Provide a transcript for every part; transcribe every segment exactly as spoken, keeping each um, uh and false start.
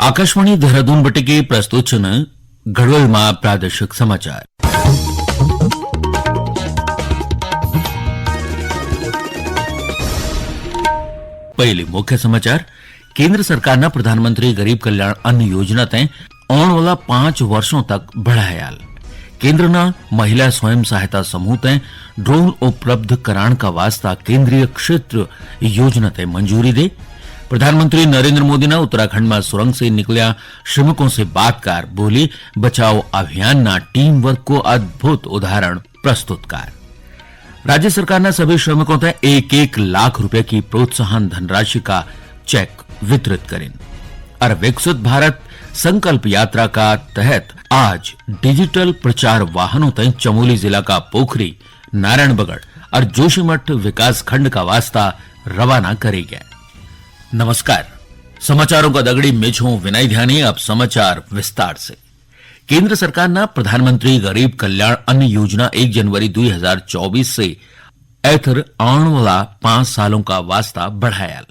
आकाशवाणी देहरादून बटिके प्रस्तुत छन गढ़वाल मा प्रादेशिक समाचार। पहले मुख्य समाचार। केंद्र सरकार ना प्रधानमंत्री गरीब कल्याण अन्न योजना तय औण वाला पांच वर्षों तक बढ़ायाल। केंद्र ना महिला स्वयं सहायता समूह तय ड्रोन उपलब्ध कराण का वास्ता केंद्रीय क्षेत्र योजना तय मंजूरी दे। प्रधानमंत्री नरेंद्र मोदी ना उत्तराखंड मा सुरंग से निकल्या श्रमिकों से बात कार बोली, बचाओ अभियान ना टीम वर्क को अद्भुत उदाहरण प्रस्तुत कार। राज्य सरकार ना सभी श्रमिकों तय एक एक लाख रुपए की प्रोत्साहन धनराशि का चेक वितरित करें। और विकसित भारत संकल्प यात्रा का तहत आज डिजिटल प्रचार वाहनों तय चमोली जिला का पोखरी, नारायणबगड़ और जोशीमठ विकास खंड का वास्ता रवाना करे गए। नमस्कार, समाचारों का दगड़ी मिछों विनय ध्यानी। अब समाचार विस्तार से। केंद्र सरकार ना प्रधानमंत्री गरीब कल्याण अन्न योजना एक जनवरी दुई हजार चौबीस से ऐथर आण वाला पांच सालों का वास्ता बढ़ायाल।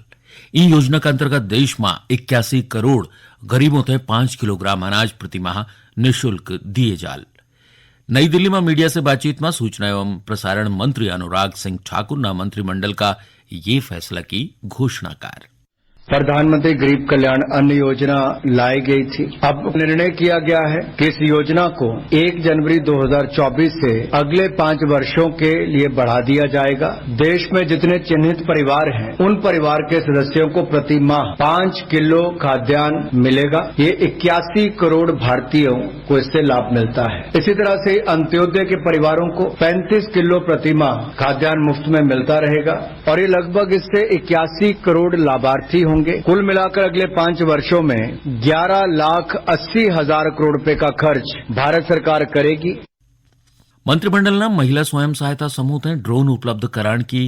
ई योजना का अंतर्गत देश मा इक्यासी करोड़ गरीबों तय पांच किलोग्राम अनाज प्रति माह निशुल्क दिए जाल। नई दिल्ली में मीडिया से बातचीत में सूचना एवं प्रसारण मंत्री अनुराग सिंह ठाकुर ना मंत्रिमंडल का ये फैसला की घोषणा कार। प्रधानमंत्री गरीब कल्याण अन्न योजना लाई गई थी। अब निर्णय किया गया है कि इस योजना को एक जनवरी दो हज़ार चौबीस से अगले पांच वर्षों के लिए बढ़ा दिया जाएगा। देश में जितने चिन्हित परिवार हैं, उन परिवार के सदस्यों को प्रति माह पांच किलो खाद्यान्न मिलेगा। ये इक्यासी करोड़ भारतीयों को इससे लाभ मिलता है। इसी तरह से अंत्योदय के परिवारों को पैंतीस किलो प्रति माह खाद्यान्न मुफ्त में मिलता रहेगा और ये लगभग इससे इक्यासी करोड़ लाभार्थी होंगे। कुल मिलाकर अगले पांच वर्षों में ग्यारह लाख अस्सी हजार करोड़ रुपए का खर्च भारत सरकार करेगी। मंत्रिमंडल ने महिला स्वयं सहायता समूह तय ड्रोन उपलब्ध कराण की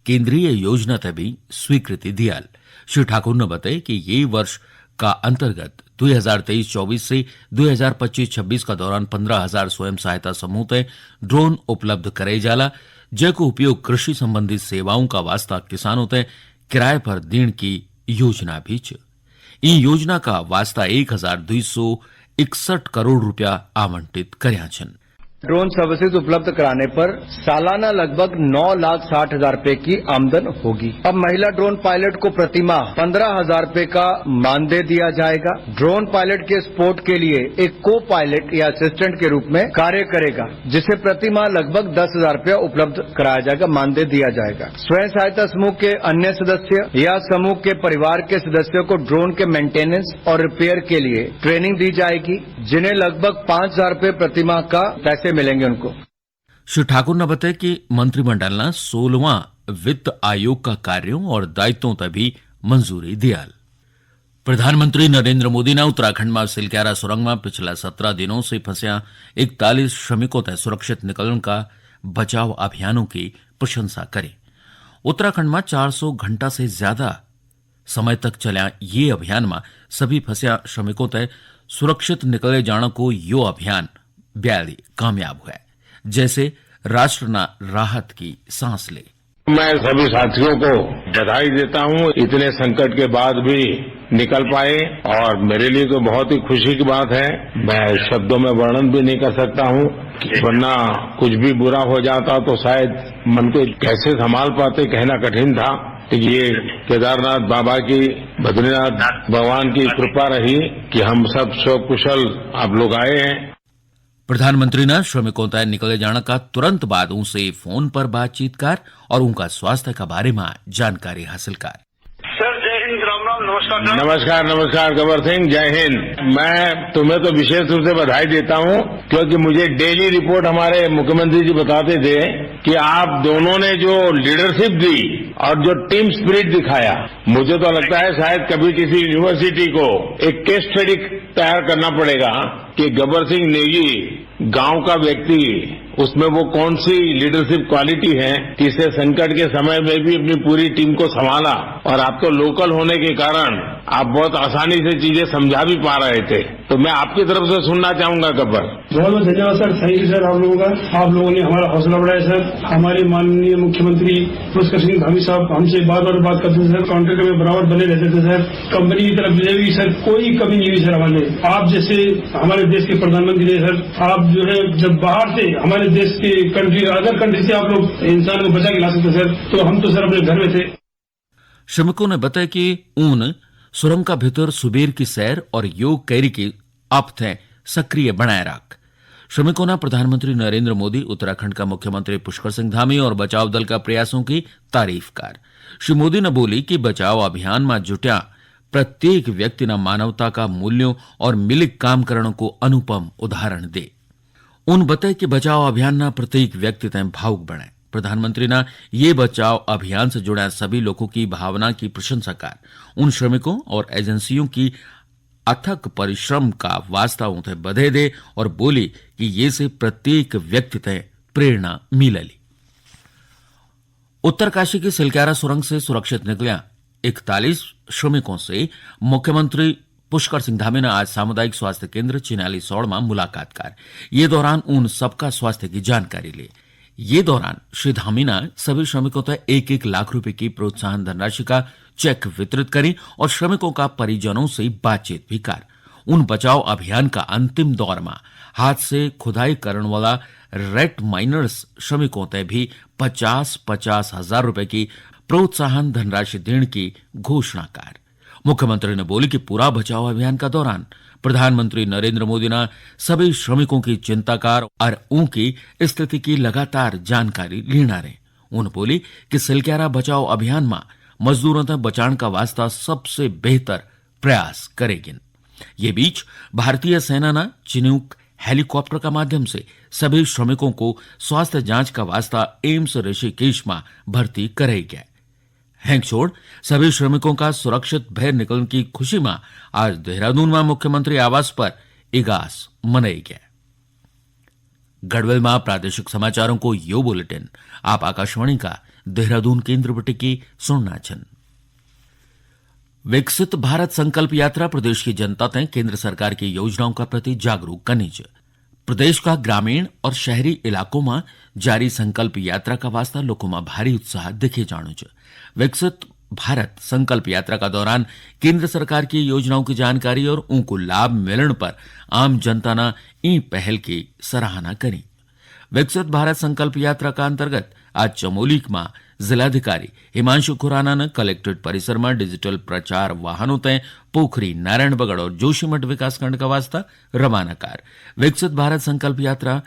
केंद्रीय योजना तय भी स्वीकृति दियाल। श्री ठाकुर ने बताया कि ये वर्ष का अंतर्गत दुई हजार तेईस चौबीस से दुई हजार पच्चीस छब्बीस का दौरान पन्द्रह हजार स्वयं सहायता समूह तय ड्रोन उपलब्ध करे जाला, जेको उपयोग कृषि संबंधी सेवाओं का वास्ता किसानों तय किराए पर देण की योजना भी च। ई योजना का वास्ता एक हजार दुई सौ इकसठ करोड़ रुपया आवंटित करया छन। ड्रोन सर्विसेज उपलब्ध कराने पर सालाना लगभग नौ लाख साठ हजार रुपए की आमदन होगी। अब महिला ड्रोन पायलट को प्रति माह पन्द्रह हजार रुपए का मानदेय दिया जाएगा। ड्रोन पायलट के सपोर्ट के लिए एक को पायलट या असिस्टेंट के रूप में कार्य करेगा, जिसे प्रति माह लगभग दस हजार रुपया उपलब्ध कराया जाएगा, मानदेय दिया जाएगा। स्वयं सहायता समूह के अन्य सदस्य या समूह के परिवार के सदस्यों को ड्रोन के मेंटेनेंस और रिपेयर के लिए ट्रेनिंग दी जाएगी, जिन्हें लगभग पांच हजार रुपए प्रति माह का पैसे मिलेंगे उनको। श्री ठाकुर ने बताया कि मंत्रिमंडल ने सोलहवां वित्त आयोग का कार्यों और दायित्वों तय भी मंजूरी दियाल। प्रधानमंत्री नरेंद्र मोदी ने उत्तराखंड में सिलक्यारा सुरंग में पिछला सत्रह दिनों से फंस्या इकतालीस श्रमिकों तय सुरक्षित निकलण का बचाव अभियानों की प्रशंसा करी। उत्तराखंड में चार सौ घंटा से ज्यादा समय तक चल्या ये अभियान में सभी फंस्या श्रमिकों तय सुरक्षित निकले जाणा को यो अभियान ब्याली कामयाब हुआ, जैसे राष्ट्र ना राहत की सांस ले। मैं सभी साथियों को बधाई देता हूं, इतने संकट के बाद भी निकल पाए और मेरे लिए तो बहुत ही खुशी की बात है। मैं शब्दों में वर्णन भी नहीं कर सकता हूं, वरना कुछ भी बुरा हो जाता तो शायद मन को कैसे संभाल पाते, कहना कठिन था। ये केदारनाथ बाबा की, बद्रीनाथ भगवान की कृपा रही कि हम सब सकुशल आप लोग आए हैं। प्रधानमंत्री ने श्रमिकों तय निकले जाने का तुरंत बाद उनसे फोन पर बातचीत कर और उनका स्वास्थ्य के बारे में जानकारी हासिल कर। सर, जय हिंद, राम राम, नमस्कार सर। नमस्कार, नमस्कार गबर सिंह, जय हिंद। मैं तुम्हें तो विशेष रूप से बधाई देता हूँ, क्योंकि मुझे डेली रिपोर्ट हमारे मुख्यमंत्री जी बताते थे कि आप दोनों ने जो लीडरशिप दी और जो टीम स्पिरिट दिखाया, मुझे तो लगता है शायद कभी किसी यूनिवर्सिटी को एक केस स्टडी तैयार करना पड़ेगा कि गबर सिंह नेगी गांव का व्यक्ति, उसमें वो कौन सी लीडरशिप क्वालिटी है कि इसे संकट के समय में भी अपनी पूरी टीम को संभाला। और आप तो लोकल होने के कारण आप बहुत आसानी से चीजें समझा भी पा रहे थे, तो मैं आपकी तरफ से सुनना चाहूंगा गब्बर। बहुत बहुत धन्यवाद सर, थैंक यू सर। आप लोगों का, आप लोगों ने हमारा हौसला बढ़ाया सर। हमारे माननीय मुख्यमंत्री पुष्कर सिंह धामी साहब हमसे बार बार बात करते थे सर, कॉन्ट्रैक्ट में बराबर बने रहते थे सर। कंपनी की तरफ से भी सर कोई कमी नहीं हुई सर हमारे। आप जैसे हमारे देश के प्रधानमंत्री थे सर, आप जो है जब बाहर से हमारे देश के कंट्री, अदर कंट्री से आप लोग इंसान को बचा के ला सकते सर, तो हम तो सर अपने घर में थे। श्रमिकों ने बताया कि ऊन सुरंग का भीतर सुबेर की सैर और योग कैरी की आप थे सक्रिय बनाए रख। श्रमिकों ने प्रधानमंत्री नरेंद्र मोदी, उत्तराखंड का मुख्यमंत्री पुष्कर सिंह धामी और बचाव दल का प्रयासों की तारीफ कर। श्री मोदी ने बोली कि बचाव अभियान में जुट्या प्रत्येक व्यक्ति ने मानवता का मूल्यों और मिलिक काम करण को अनुपम उदाहरण दे। उन बताए कि बचाव अभियान ना प्रत्येक व्यक्ति तय भावुक बने। प्रधानमंत्री ना ये बचाव अभियान से जुड़ा सभी लोगों की भावना की प्रशंसा कर उन श्रमिकों और एजेंसियों की अथक परिश्रम का वास्ता उन्हें बधाई दे और बोली कि ये से प्रत्येक व्यक्ति तय प्रेरणा मिलली। उत्तरकाशी की सिलक्यारा सुरंग से सुरक्षित निकल्या इकतालीस श्रमिकों से मुख्यमंत्री पुष्कर सिंह धामी ने आज सामुदायिक स्वास्थ्य केंद्र चिनाली सौड़ में मुलाकात कर। ये दौरान उन सबका स्वास्थ्य की जानकारी ली। ये दौरान श्री धामी ने सभी श्रमिकों तक एक एक लाख रुपए की प्रोत्साहन धनराशि का चेक वितरित करी और श्रमिकों का परिजनों से बातचीत भी कर। उन बचाव अभियान का अंतिम दौर में हाथ से खुदाई करण वाला रेट माइनर्स श्रमिकों तय भी पचास पचास हजार रुपए की प्रोत्साहन धनराशि देने की घोषणा कर। मुख्यमंत्री ने बोली कि पूरा बचाव अभियान का दौरान प्रधानमंत्री नरेंद्र मोदी ने सभी श्रमिकों की चिंता कर और उनकी स्थिति की लगातार जानकारी लेना रहे। उन्होंने बोली कि सिलक्यारा बचाव अभियान में मजदूरों तक बचाण का वास्ता सबसे बेहतर प्रयास करेगिन। ये बीच भारतीय सेना ना चिनूक हेलीकॉप्टर का माध्यम से सभी श्रमिकों को स्वास्थ्य जांच का वास्ता एम्स ऋषिकेश में भर्ती करे गए। हैंग छोड़ सभी श्रमिकों का सुरक्षित बाहर निकलने की खुशी में आज देहरादून में मुख्यमंत्री आवास पर इगास मनाई गया। गढ़वाल में प्रादेशिक समाचारों को यो बुलेटिन आप आकाशवाणी का देहरादून केंद्र बटे की सुनना छन। विकसित भारत संकल्प यात्रा प्रदेश की जनता तय केंद्र सरकार की योजनाओं का प्रति जागरूक करनी च। प्रदेश का ग्रामीण और शहरी इलाकों में जारी संकल्प यात्रा का वास्ता लोगों में भारी उत्साह देखे जाणो च। विकसित भारत संकल्प यात्रा का दौरान केंद्र सरकार की योजनाओं की जानकारी और उनको लाभ मिलण पर आम जनता ना ई पहल की सराहना करी। विकसित भारत संकल्प यात्रा का अंतर्गत आज चमोली में जिलाधिकारी हिमांशु खुराना ने कलेक्ट्रेट परिसर में डिजिटल प्रचार वाहनों तय पोखरी, नारायणबगड़ और जोशीमठ विकासखंड का वास्ता रवाना कार। विकसित भारत संकल्प यात्रा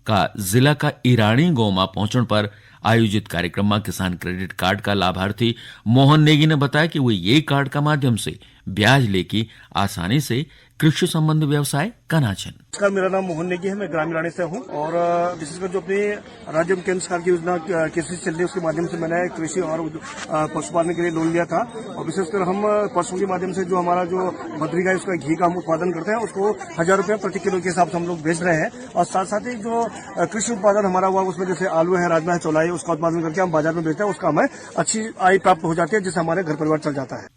का जिला का ईरानी गांव में पहुंचण पर आयोजित कार्यक्रम में किसान क्रेडिट कार्ड का लाभार्थी मोहन नेगी ने बताया कि वो ये कार्ड का माध्यम से ब्याज लेके आसानी से कृषि संबंधी व्यवसाय कना छन। नमस्कार, मेरा नाम मोहन नेगी है, मैं ग्राम ईरानी से हूँ और, अ, विशेषकर जो अपनी राज्य में केंद्र सरकार की योजना, अ, कृषि चल रही है, उसके माध्यम से मैंने कृषि और उद-, अ, पशुपालन के लिए लोन लिया था और विशेषकर हम, अ, पशुओं के माध्यम से जो हमारा जो बद्री गाय, उसका घी का हम उत्पादन करते हैं, उसको हजार रुपये प्रति किलो के हिसाब से हम लोग बेच रहे हैं और साथ साथ ही जो, अ, कृषि उत्पादन हमारा हुआ, उसमें जैसे आलू है, राजमा है, चौलाई है, उसका उत्पादन करके हम बाजार में बेचते हैं, उसका हमें अच्छी आय प्राप्त हो जाती है, जिससे हमारे घर परिवार चल जाता है।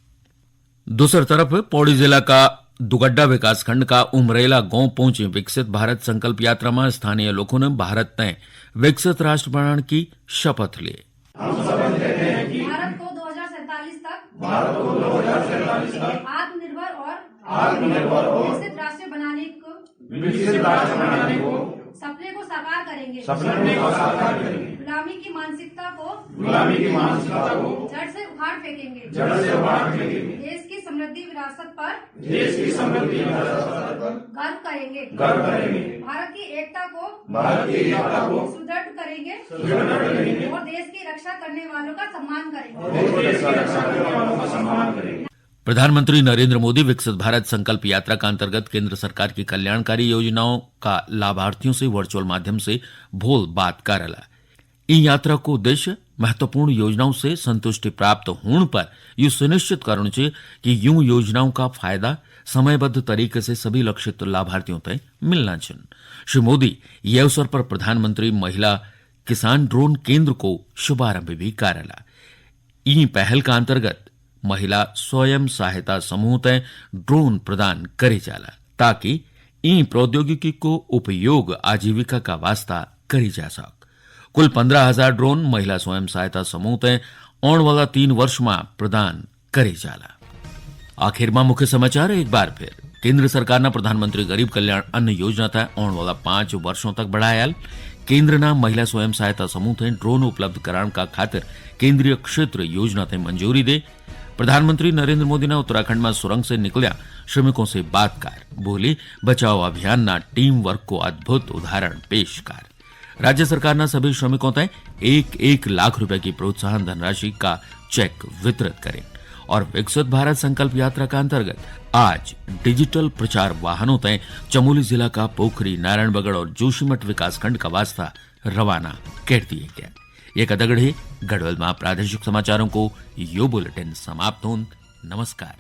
दूसरी तरफ पौड़ी जिला का दुगड्डा विकासखंड का उमरेला गांव पहुंचे विकसित भारत संकल्प यात्रा में स्थानीय लोगों ने भारत ने विकसित राष्ट्र बनाने की शपथ ली। भारत को दो हज़ार सैंतालीस तक, भारत को दो हज़ार सैंतालीस तक आत्मनिर्भर और आत्मनिर्भर और विकसित राष्ट्र बनाने को विकसित राष्ट्र बनाने को सपने को साकार करेंगे। सपने को साकार करेंगे। गुलामी की मानसिकता को गुलामी की मानसिकता को जड़ से उखाड़ फेंकेंगे। जड़ से उखाड़ फेंकेंगे। देश की समृद्धि विरासत पर देश की समृद्धि विरासत पर गर्व करेंगे। गर्व करेंगे। भारत की एकता को भारत की एकता को सुदृढ़ करेंगे। सुदृढ़ करेंगे। और देश की रक्षा करने वालों का सम्मान करेंगे। और देश की रक्षा करने वालों का सम्मान करेंगे। प्रधानमंत्री नरेंद्र मोदी विकसित भारत संकल्प यात्रा का अंतर्गत केंद्र सरकार की कल्याणकारी योजनाओं का लाभार्थियों से वर्चुअल माध्यम से भोल बात करला। ई यात्रा को उद्देश्य महत्वपूर्ण योजनाओं से संतुष्टि प्राप्त होने पर यू सुनिश्चित करणु च कि यूं योजनाओं का फायदा समयबद्ध तरीके से सभी लक्षित लाभार्थियों तक मिलना छन। श्री मोदी ये अवसर पर प्रधानमंत्री महिला किसान ड्रोन केंद्र को शुभारंभ भी करला। ई पहल का अंतर्गत महिला स्वयं सहायता समूह तै ड्रोन प्रदान करे जाला, ताकि ई प्रौद्योगिकी को उपयोग आजीविका का वास्ता करी जा सक। कुल पन्द्रह हजार ड्रोन महिला स्वयं सहायता समूह तै औण वाला तीन वर्ष मा प्रदान करे जाला। आखिर मा मुख्य समाचार एक बार फिर। केंद्र सरकार ना प्रधानमंत्री गरीब कल्याण अन्न योजना तै औण वाला पांच वर्षों तक बढ़ायल। केंद्र ना महिला स्वयं सहायता समूह तै ड्रोन उपलब्ध कराण का खातिर केंद्रीय क्षेत्र योजना तै मंजूरी दे। प्रधानमंत्री नरेंद्र मोदी ना उत्तराखंड मा सुरंग से निकल्या श्रमिकों से बात कार। बोली, बचाओ अभियान ना टीम वर्क को अद्भुत उदाहरण पेश कार। राज्य सरकार ना सभी श्रमिकों तय एक एक लाख रुपए की प्रोत्साहन धनराशि का चेक वितरित करें। और विकसित भारत संकल्प यात्रा का अंतर्गत आज डिजिटल प्रचार वाहनों तय चमोली जिला का पोखरी, नारायणबगड़ और जोशीमठ विकासखंड का वास्ता रवाना कर दिए गए। ये कदगढ़ है गढ़वाल में प्रादेशिक समाचारों को यो बुलेटिन समाप्त होन। नमस्कार।